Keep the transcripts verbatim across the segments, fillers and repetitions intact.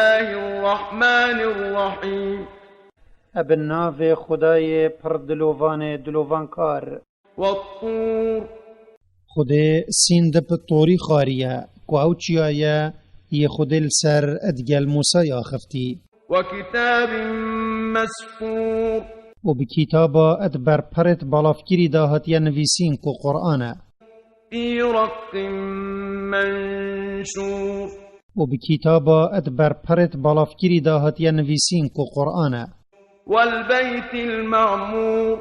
الله الرحمن الرحيم. Ebe navê Xwedayê pir dilovanê dilovankar. والطور. Xwedê Sînd bi Torî xwariye, ku ew çiya ye yê Xwedê li ser digel Mûsayê axiftî. وكتاب مسطور. Û bi kitaba di ber perêt balavkirî de hatiye nivîsîn ku Quran e. في رق منشور. Û bi kitaba di ber perêt balavkirî de hatiye nivîsîn ku Quran e. والبيت المعمور.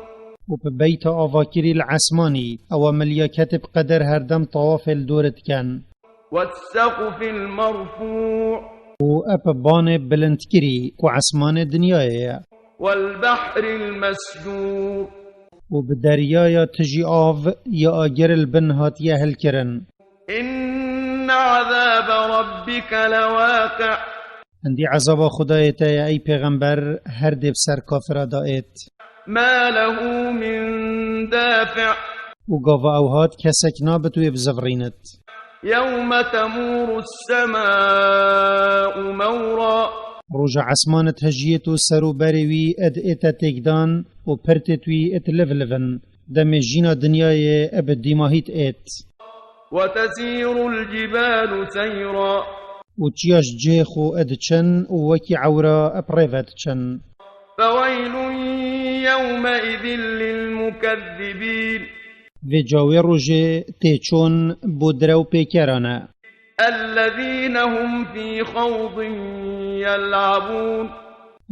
Û bi beyta avakirî li esmanî, ewa milyaketê bi qeder herdem tawafê li dor dikin. والسقف المرفوع. Û ep banê bilindkirî ku esmanê dinyayê ye. والبحر المسجور. Û bi deryaya tijî av ya agir li bin hatiye hilkirin. إن عذاب ربك لواقع. Hindî ezaba Xwedayê te ye, ey pêxember, her dê bi ser kafira de êt. ما له من دافع. Û gava ew hat, kesek nabit wê bizivirînit. يوم تمور السماء مورا. Roja esman dihejiyêt û ser û berê wî diête têkdan û pirtêt wî dilivlivin. Demê jîna dinyayê bi dîmahî diêt. وتسير الجبال سيرا. Û çiya ji cihê xwe diçin û wekî ewra bi rê ve diçin. فويل يومئذ للمكذبين. Vêca wê rojê tê çûn bo direwpêkeran e. الذين هم في خوض يلعبون.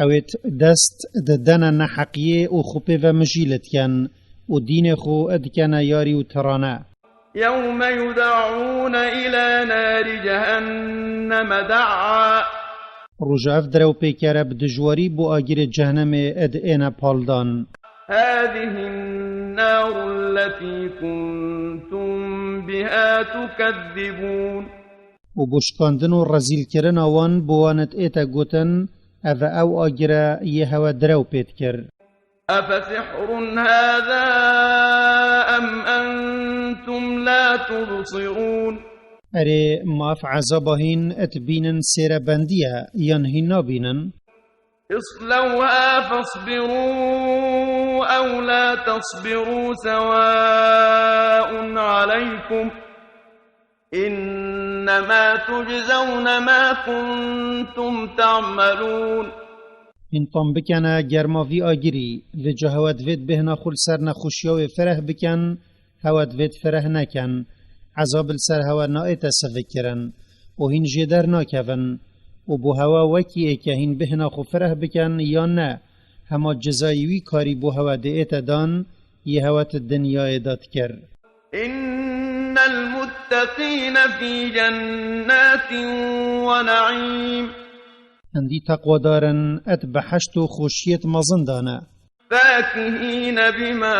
Ew ê dest didene neheqiyê û xwe pê ve mijîl dikin û dînê xwe dikene yarî û tirane. يوم يدعون إلى نار جهنم دعا. Roja ev direwpêkere bi dijwarî bo agirê cehennemê diêne paldan. هذه النار التي كنتم بها تكذبون. Û bo şikandin û rezîlkirina wan bo wan diête gotin, ev e ew agir e yê hewe direw pê dikir. أفسحر هذا أم أنتم لا تبصرون. Erê, ma ev ezaba hîn dibînin sêrebendî ye yan hîn nabînin? اصلوها فاصبروا أو لا تصبروا سواء عليكم إنما تجزون ما كنتم تعملون. Hîn tam bikene germa vî agirî, vêca hewe divêt bêhna xwe li ser nexweşiya wê fireh bikin, hewe divêt fireh nekin. Ezab li ser hewe naête sivikirin û hîn jê dernakevin. Û bo hewe wekî êke hîn bêhna xwe fireh bikin yan ne, hema cezayê wî karî bo hewe diête dan, yê hewe di dinyayê de dikir. إن المتقين في جنات ونعيم. Hindî teqwadarin di behişt û xweşiyêt mezin de ne. فاكهين بما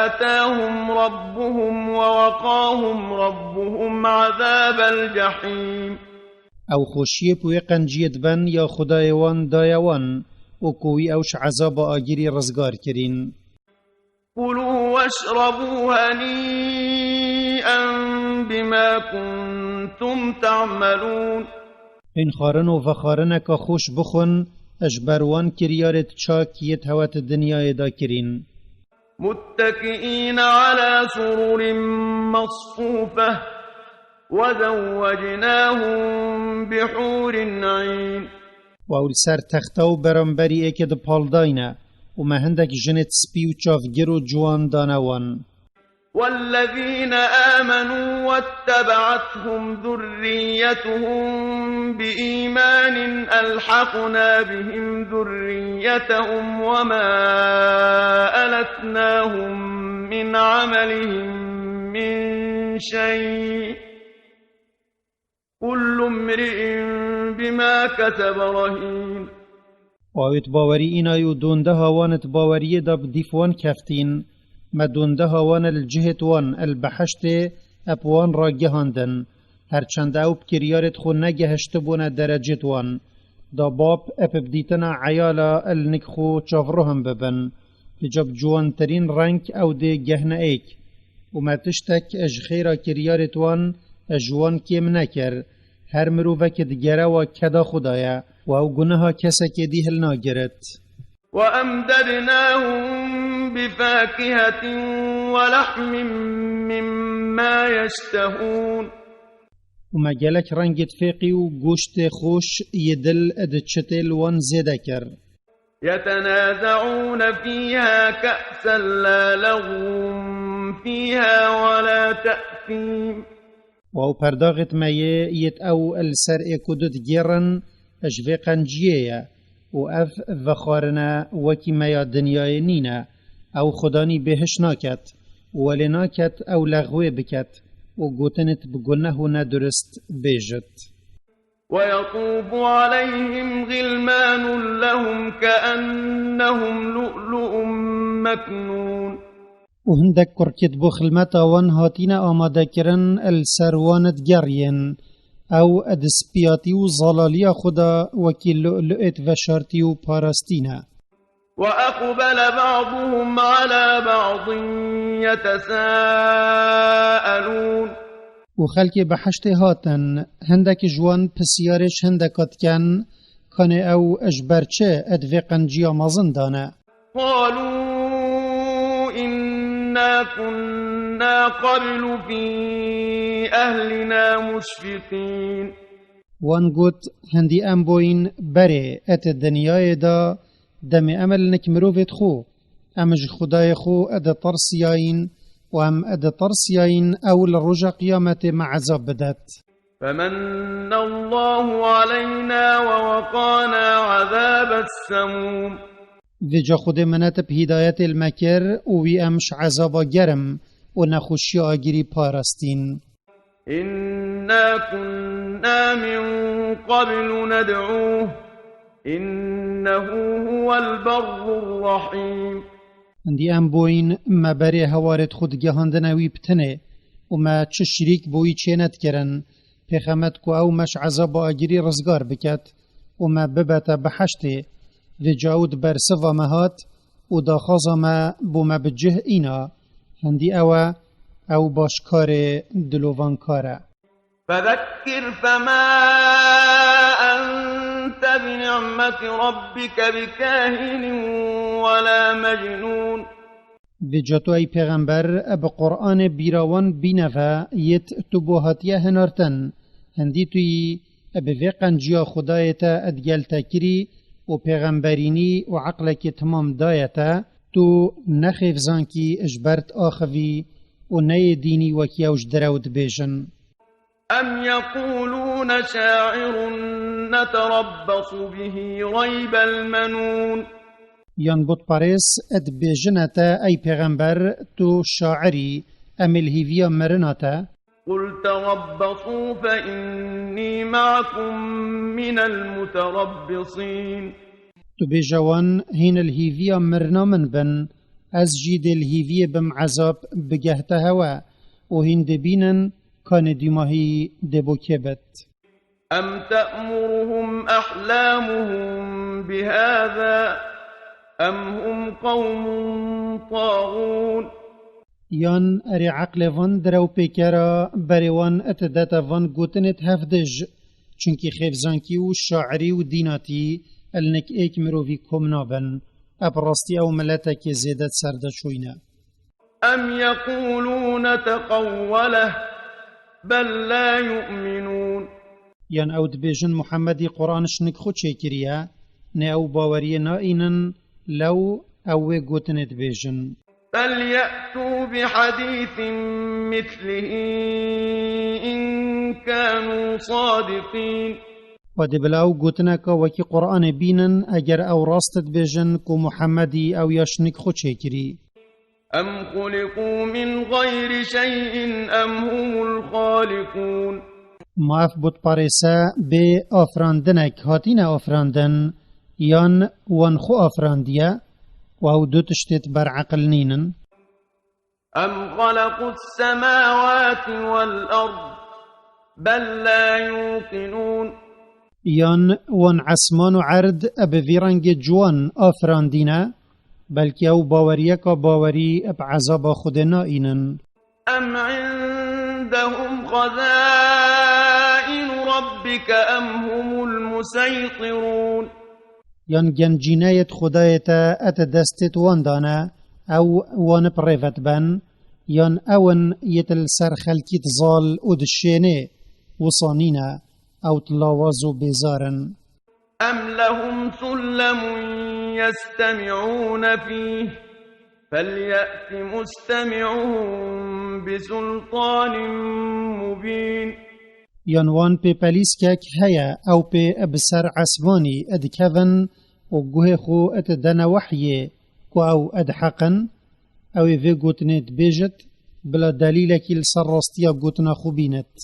آتاهم ربهم ووقاهم ربهم عذاب الجحيم. Ew xweşiyê ku wê qenciyê diben ya Xwedayê wan daye wan û ku wî ew ji ezaba agirî rizgar kirîn. كلوا واشربوا هنيئا بما كنتم تعملون. Hîn xwarin û vexwarineka xweş bixwin, ji ber wan kiryarêt çak yêt hewe di dinyayê de kirîn. متكئين على سرر مصفوفة وزوجناهم بحور عين. Û ew li ser texta û beramberî êkê di pal dayne, û me hindek jinêt spî û çavgir û ciwan dane wan. والذين آمنوا واتبعتهم ذريتهم بإيمان ألحقنا بهم ذريتهم وما ألتناهم من عملهم من شيء كل امرئ بما كسب رهين. Û ew êt bawerî înay û dondeha wan êt baweriyê de bi dîf wan keftîn, me dondeha wan li cihêt wan, li behiştê, ep wan ragihandin. Her çend ew bi kiryarêt xwe negehiştibûne derecêt wan. Da bab ep bi dîtina eyala li nik xwe çavrohan bibin. Vêca bi ciwantirîn reng ew dê gehne êk. Û me tiştek ji xêra kiryarêt wan ji wan kêm nekir. Her mirovekî digere wa keda xwe daye, û ew guneha kesekê dî hilnagirit. وأمددناهم بفاكهة ولحم مما يشتهون. û me gelek rengê fêqî û goştê xweş yê dil di çitê li wan zêde kir. يتنازعون فيها كأسا لا لغو فيها ولا تأثيم. û ew perdaxêt me yê yêt ew li ser ê ku du digêrin, ji vê qenciyê ye, û ev vexwarine wekî me ya dinyayê nîne, ew xudanî bêhiş naket, û welê naket ew lexwê biket, û gotinêt bi guneh û nedurist bêjit. ويطوف عليهم غلمان لهم كأنهم لؤلؤ مكنون. û hindek kurkêt bo xilmeta wan hatîne amadekirin, li ser wan digeriyên. Ew di spiyatî û zalaliya xwe de wekî lu'lu'êt veşartî û parastî ne. وأقبل بعضهم على بعض يتساءلون. û xelkê behiştê hatin, hindek ji wan pisyarê ji hindeka dikin, kanê ew ji ber çi di vê qenciya mezin de ne? قالوا إنا كنا قبل في أهلنا مشفقين. Wan got, hindî em boyîn berê et dinyayê de, demê em li nik mirovêt xwe, em ji Xwedayê xwe ditirsiyayîn û em ditirsiyayîn ew li roja qiyametê me ezab bidet. فمن الله علينا ووقانا عذاب السموم. Vêca Xwedê minet bi hîdayetê li me kir û wî em ji ezaba germ û nexweşiya agirî parastîn. إنا كنا من قبل ندعوه إنه هو البر الرحيم. Hindî em boyîn me berê hewarêt xwe digehandine wî pitinê û me çi şirîk bo wî çênedikirin, pêxemet ku ew me ji ezaba agirî rizgar biket û me bibete biheştê. Vêca ew di bersiva me hat û daxwaza me bo me bi cih îna. Hindî ew e, ew başkarê dilovankar e. فذكر فما أنت بنعمة ربك بكاهن ولا مجنون. Vêca tu ey pêxember bi Qur'anê bîra wan bîne ve yêt tu bo hatiye hinartin. Hindî tu yî bi vê qenciya Xwedayê te digel te kirî û pêxemberînî û eqlekî timam daye te, tu ne xêvzankî ji ber diaxivî û ne yê dînî wekî ew ji derew dibêjin. أم يقولون شاعر نتربص به ريب المنون. Yan butparêz dibêjine te, ey pêxember, tu şair î, em ê li hîviya mirina te. قل تربصوا فإني معكم من المتربصين. Tu bêje wan, hîn li hîviya mirina min bin, ez jî dê li hîviyê bim ezab bigehte hewe û hîn dê bînin kanê dîmahî dê bo kê bit. أم تأمرهم أحلامهم بهذا أم هم قوم طاغون. Yan erê eqlê van direw pêkera berê wan didete van gotinêt hevdij, çunkî xêvzankî û şairî û dînatî li nik êk mirovî kom nabin. Ev rastî ew miletekê zêde ser de çûyne. أم يقولون تقوله بل لا يؤمنون. Yan ew dibêjin Muhemmedî Quran ji nik xwe çêkiriye, ne ew baweriyê naînin, lew ew wê gotinê dibêjin. فليأتوا بحديث مثله إن كانوا صادقين. Xwedê bila ew gotineka wekî Quranê bînin, eger ew rast dibêjin ku Muhemmedî ew ya ji nik xwe çêkirî. أم خلقوا من غير شيء أم هم الخالقون. Ma ev butparêse bê afirandinek hatîne afirandin, yan wan xwe afirandiye, û ew du tiştêt ber eqil nînin? أم خلقوا السماوات والأرض بل لا يوقنون. Yan wan esman û erd bi vî rengê ciwan afirandîne, belkî ew baweriyeka bawerî bi ezaba Xwedê naînin. أم عندهم خزائن ربك أم هم المسيطرون. Yan gencîneyêt Xwedayê te et destêt wan dane, ew wan bi rê ve diben, yan ew in yêt li ser xelkî dizal û dişênê, wisa nîne, ew di lawaz û bêzar in. أم لهم سلم يستمعون فيه فليأت مستمعهم بسلطان مبين. Yan wan pê pelîskek heye, ew pê bi ser esmanî dikevin û guhê xwe didene wehyê ku ew di heq in, ew ê vê gotinê dibêjit, bila delîlekî li ser rastiya gotina xwe bînit.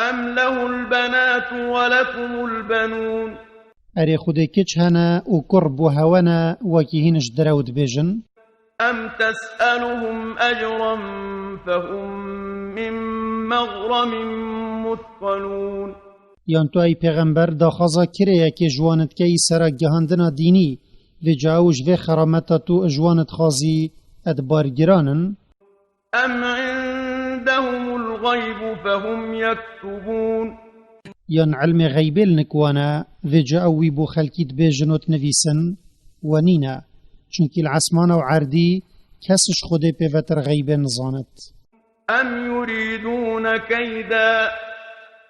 أم له البنات ولكم البنون. Erê Xwedê kiç hene û kur bo hewe ne, wekî hîn ji direw dibêjin. أم تسألهم أجرا فهم من مغرم مثقلون. Yan tu ey pêxember daxwaza kirêyekê ji wan dikeyî sera gihandina dînî, vêca ew ji vê xerameta tu ji wan dixwazî, et bargiran in. أم عندهم الغيب فهم يكتبون. Yan ilmê xeybê li nik wan e, vêca ew wî bo xelkî dibêjin û dinivîsin? We nîne. Çunkî li esmana û erdî kes ji Xwedê pêvetir xeybê nizanit. أم يريدون كيدا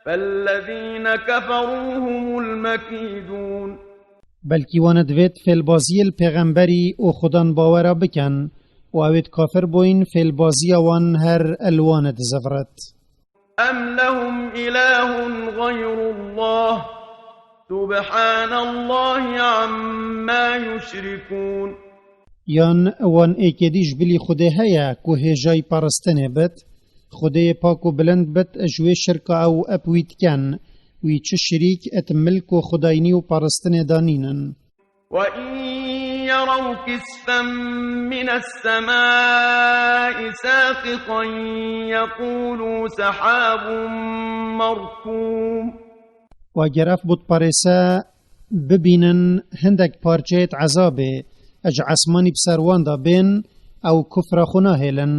فالذين كفروا هم المكيدون. Belkî wan divêt fêlbaziyê li pêxemberî û xudan bawera bikin û ewêt kafir bûyîn fêlbaziya wan her li wan dizivrit. أم لهم إله غير الله سبحان الله عما يشركون. Yan wan êkê dî ji bilî Xwedê heye ku hêjayî paristinê bit, Xwedê yê pak û bilind bit ji wê şirka ew ep wî dikin, wî çi şirîk et milk û xwedayînî û paristinê de nînin. وإن يروا كسفا من السماء ساقطا يقولوا سحاب مركوم. Û eger ev butperêse bibînin hindek parçeyêt ezabê ji esmanî bi ser wan de bên, ew kufra xwe nahêlin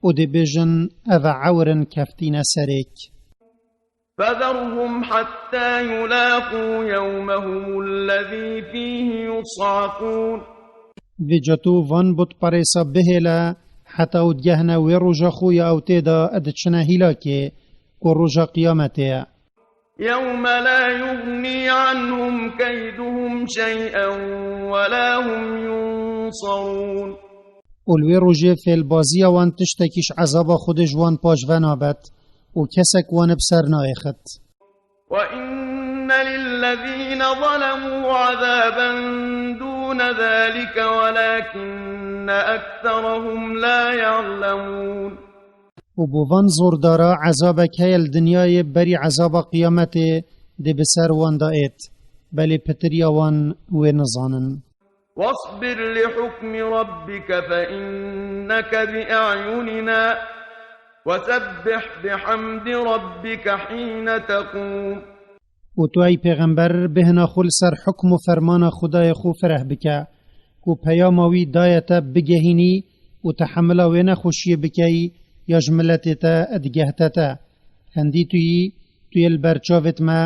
û dê bêjin, ev e ewr in keftîne serêk. فذرهم حتى يلاقوا يومهم الذي فيه يصعقون. Vêca tu van butperêsa bihêle heta û digehne wê roja xwe ya ew tê de diçine hîlakê, ku roja qiyametê ye. يوم لا يغني عنهم كيدهم شيئا ولا هم ينصرون. Û li wê rojê fêlbaziya wan tiştekî ji ezaba Xwedê ji wan paş venabet û kesek wan bi ser naêxit. وإن للذين ظلموا عذابا دون ذلك ولكن أكثرهم لا يعلمون. Û bo van zordara ezabek heye li dinyayê berî ezaba qiyametê dê bi ser wan de êt, belê pitiriya wan wê nizanin. واصبر لحكم ربك فإنك بأعيننا وسبح بحمد ربك حين تقوم. Û tu ey pêxember bêhna xwe li ser hukm û fermana Xwedayê xwe fireh bike, ku peyama wî daye te bigehînî û tehemila wê nexweşiyê bikeyî ya ji miletê te digehte te. Hindî tu yî, tu yê li ber çavêt me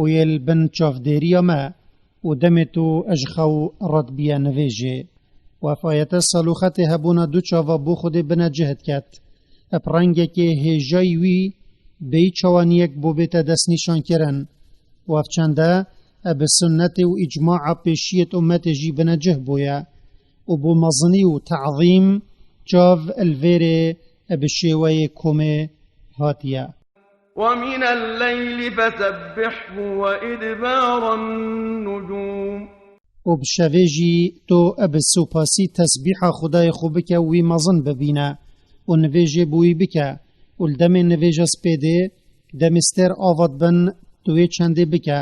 û yê li bin çavdêriya me û demê tu ji xew radbiye nivêjê. Û ev ayete salûxetê hebûna du çava bo Xwedê bine cih diket. Eb rengekê hêjayî wî bêyî çawaniyek bo bête destnîşankirin. Û ev çende eb sunnetê û îcmaa pêşiyêt ummetê jî bine cih bûye. Û bo mezinî û te'zîm çav li vêrê bi şêweyê komê hatiye. ومن الليل فسبحه وإدبار النجوم. Û bi şevê jî tu bi supasî tesbîha Xwedayê xwe bike û wî mezin bibîne û nivêjê bi wî bike û li demê nivêja spêdê, demê stêr ava dibin, tu wê çendê bike.